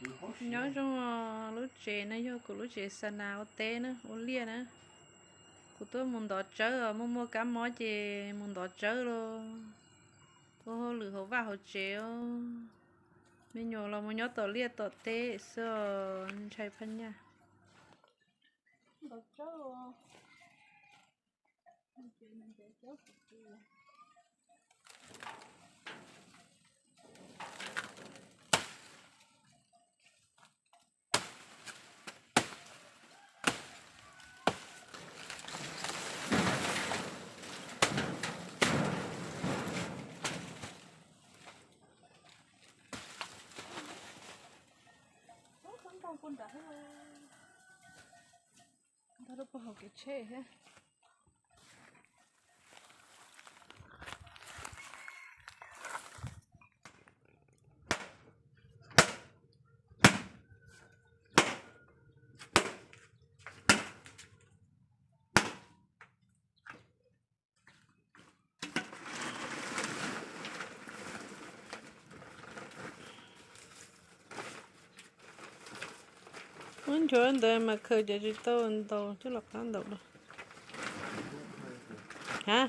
Nyob zoo, lub tsev no yog kuv lub tsev xa nas ua teb na, ua liaj na. Kuv tuaj mus ntov tsawb os, muaj muaj kab mob ces mus ntov tsawb los ua hauj lwm hauv vaj hauv tsev os. Me nyuam los mus nyob tom liaj tom teb xwb os, ntshai phaj nyaj. Ntog lub pog hauv kev tsheb thiab. Muab nchuav ntawd mas khaws ces tsis tau ntau coj los qab ntaus lawm. Ha.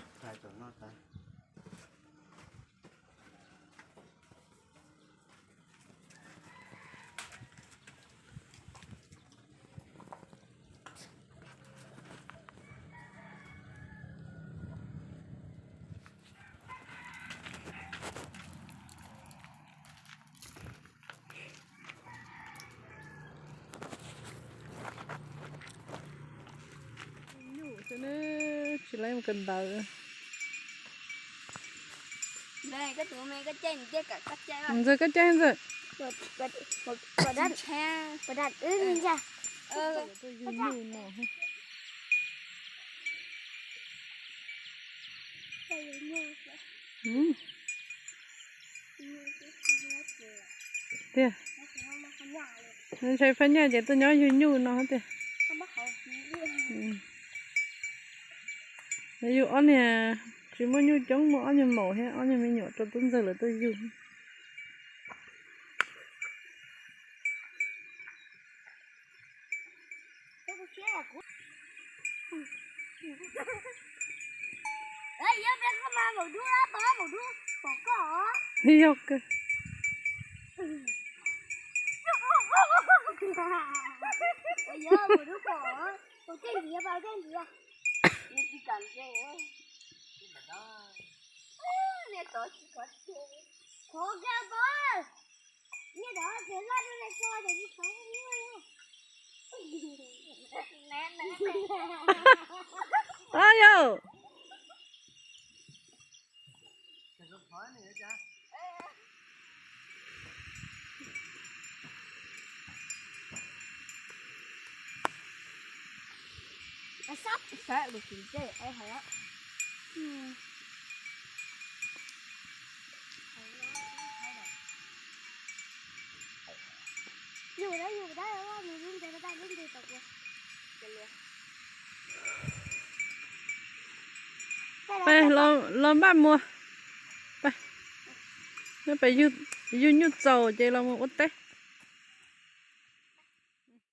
Nyuj xwb na, tsis laib mus kawm ntawv. Ntxawg, koj caij ntxawg. Tuaj yug nyuj no. Tiag. Ntshai phaj nyaj ces tuaj nyob yug nyuj no tiag. Yug ob niag tsis muaj nyuj coob, muaj ob niag maum thiab ob niag me nyuam rau tub ntxawg lawv tuaj yug. Yog kawg. Ab yau. Peb los npaj muag. Peb, peb yug nyuj txaus ces los mus ua teb.